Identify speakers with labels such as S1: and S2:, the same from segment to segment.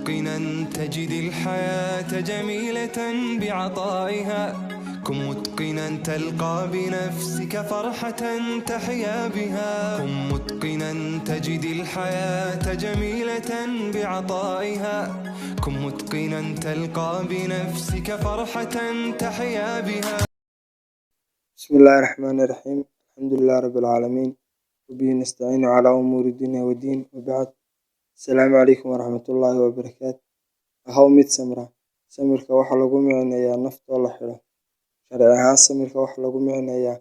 S1: متقنا تجد الحياة جميلة بعطائها. كن متقنا تلقى بنفسك فرحة تحيا بها. كن متقنا تجد الحياة جميلة بعطائها. كن متقنا تلقى بنفسك فرحة تحيا بها.
S2: بسم الله الرحمن الرحيم، الحمد لله رب العالمين، وبه نستعين على أمور الدنيا والدين، وبعد. السلام عليكم ورحمة الله وبركاته. Ahow mid samra. Samirka waxaa lagu micneeyaa naftoo la xidho. Sharci ahaan, samirka waxaa lagu micneeyaa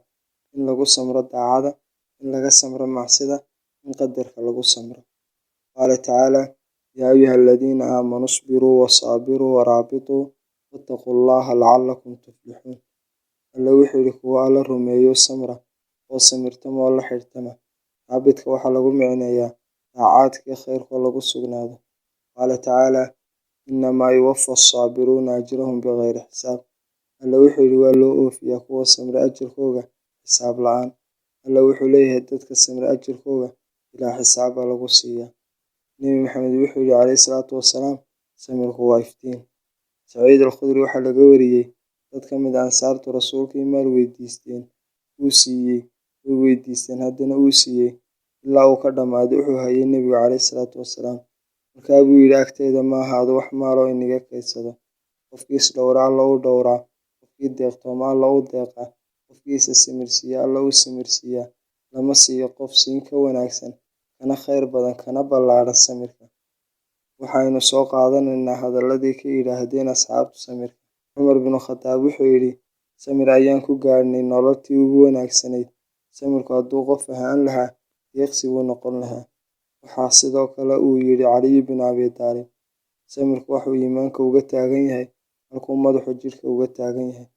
S2: in lagu samro daacada, in laga samro macsida, in qadarka lagu samro. قال تعالى: يا أيها الذين آمنوا اصبروا وصابروا ورابطوا واتقوا الله لعلكم تفلحون. Alle wuxuu yidhi: kuwa Alla rumeeyo, samra oo samirtama oo la xidhtama. Raabidka waxaa lagu micneeyaa daacaadkii khayrkoo lagu sugnaado. قال تعالى: إنما يوفى الصابرون أجرهم بغير حساب. Alle wuxuu yidhi: waa loo oofiyaa kuwa samra ajirkooga xisaab la'aan. Alle wuxuu leeyahay: dadka samra ajirkooga ilaa xisaab baa lagu siiyaa. Nebi Maxamed wuxuu yidhi calayhi salaatu wasalaam: samirku waa iftiin. Saciid Alkhudri waxaa laga wariyey dad ka mid ah ansaartu rasuulkii maal weydiisteen, uu siiyey, way weydiisteen, haddana uu siiyey, ilaa uu ka dhammaaday wuxuu hayay nebigu calayhi salaatu wasalaam. Markaa buu yidhi: agteyda ma ahaado wax maal oo iniga kaydsado. Qofkii is dhowra, Alla u dhowraa. Qofkii deeqtooma, Alla u deeqaa. Qofkii isa samirsiiya, Alla u samirsiiyaa. Lama siiyo qof siin ka wanaagsan, kana khayr badan, kana ballaadhan samirka. Waxaynu soo qaadanaynaa hadalladii ka yidhaahdeen asxaabtu samirka. Cumar binu Khadaab wuxuu yidhi: samir ayaan ku gaadhnay nololtii ugu wanaagsanayd. Samirku hadduu qof ahaan lahaa, deeqsi buu noqon lahaa. Waxaa sidoo kale uu yidhi Caliy bin Abi Taalib: samirku waxuu iimaanka uga taagan yahay halkuu madaxu jidhka uga taagan yahay.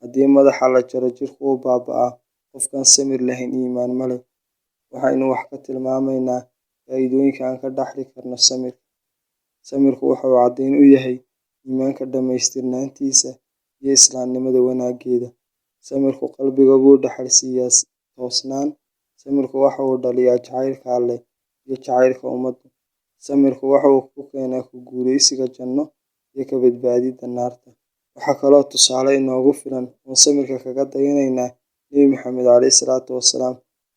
S2: Haddii madaxa la jaro, jidhku wuu baaba'aa. Qofkaan samir lahayn iimaan ma leh. Waxaynu wax ka tilmaamaynaa faa'iidooyinka aan ka dhaxli karno samirka. Samirku wuxuu caddayn u yahay iimaanka dhammaystirnaantiisa iyo islaamnimada wanaaggeeda. Samirku qalbiga buu dhaxal siiyaa toosnaan. Samirku waxa uu dhaliyaa jacaylka Alle iyo jacaylka ummadda. Samirku waxa uu ku keenaa ku guulaysiga janno iyo ka badbaadidda naarta. Waxaa kaloo tusaale inoogu filan oon samirka kaga dayanaynaa Nebi Maxamed calayhi salaatu wasalaam,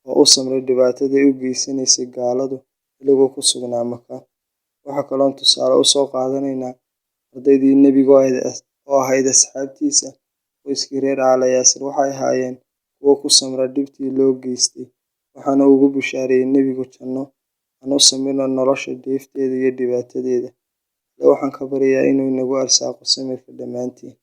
S2: oo u samray dhibaatadii u geysanaysay gaaladu xilliguu ku sugnaa Maka. Waxaa kaloon tusaale u soo qaadanaynaa ardaydii nebiga oo ahayd asxaabtiisa. Qoyskii reer Aala Yaasir waxay ahaayeen kuwo ku samra dhibtii loo geystay, waxaana ugu bushaareeyey nebigu janno. Aan u samirno nolosha dheefteeda iyo dhibaatadeeda. Alle waxaan ka baryayaa inuu inagu arsaaqo samirka dhammaantiin.